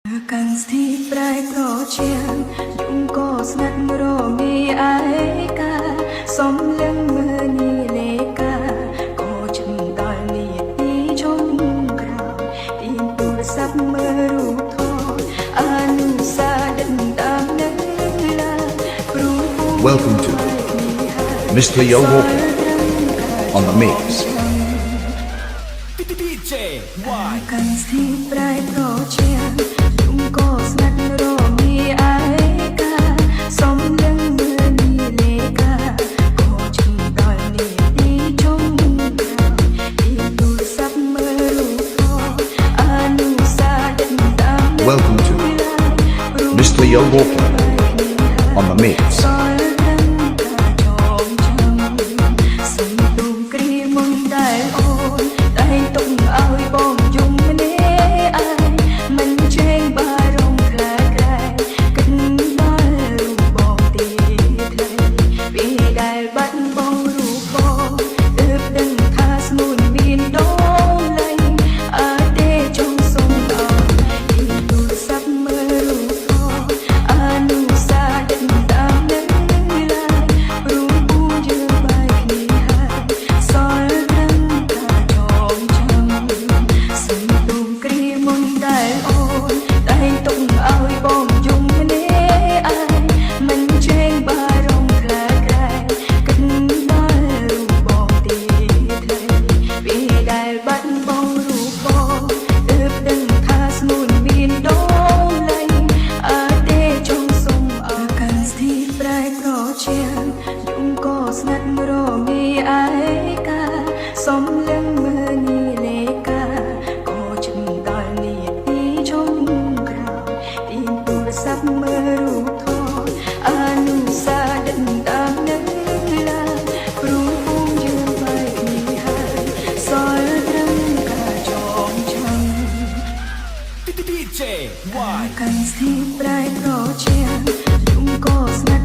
កាន់ស្ទីប្រែប្រជាងយំក៏ស្ងាត់រងាឯកាសំលឹងមើលនីលេកាក៏ឈឹងដល់នីទីចុងក្រោយទីទូរស័ព្ទមើលរូបថតអនុសាដិនតាមនៅឡាព្រោះពូ Welcome to Mr. Yo Walker on the mix. DJ Y. កាន់ស្ទីប្រែប្រជាងយំក៏ស្ងាត់រងាឯកាសំលឹងមើលនីលេកាក៏ឈឹងដល់នីទីចុងក្រោយទីទូរស័ព្ទមើលរូបថតអនុសាដិនតាមនៅ Welcome to Mr. Yo Walker on the mix. សល់ត្រឹមការចងចាំសំទុំគ្រាមុនដែលអូនតែងទុំឲ្យបងយំម្នាក់ឯងមិនចេងបារម្ភខ្លាចក្រែងគិតដល់រូបបងទីថ្លៃពេលដែលបាត់បងរូបបងទើបដឹងថាស្ងួនមានដងឡៃអើទេចង់សុំឲ្យទីទូរស័ព្ទមើលរូបថតអនុសាដិនតាមនៅឡើយព្រោះពូយើងបែកគ្នាហើយសល់ត្រឹមការចងចាំសំទុំគ្រាមុនដែលអូនតែងទុំឲ្យបងយំម្នាក់ឯងមិនចេងបារម្ភខ្លាចក្រែងគិតដល់រូបបងទីថ្លៃពេលដែលបាត់បងរូបបងទើបដឹងថាស្ងួនមានដងឡៃអើទេចង់សុំឲ្យកាន់ស្ទីប្រែប្រជាងយំក៏ស្ងាត់រងាឯកាសំលឹងមើលនីលេកាក៏ឈឹងដល់នីទីចុងក្រោយទីទូរស័ព្ទមើលរូបថតអនុសាដិនតាមនៅឡើយព្រោះពូយើងបែកគ្នាហើយសល់ត្រឹមការចងចាំ DJ Y. កាន់ស្ទីប្រែប្រជាងយំក៏ស្ងាត់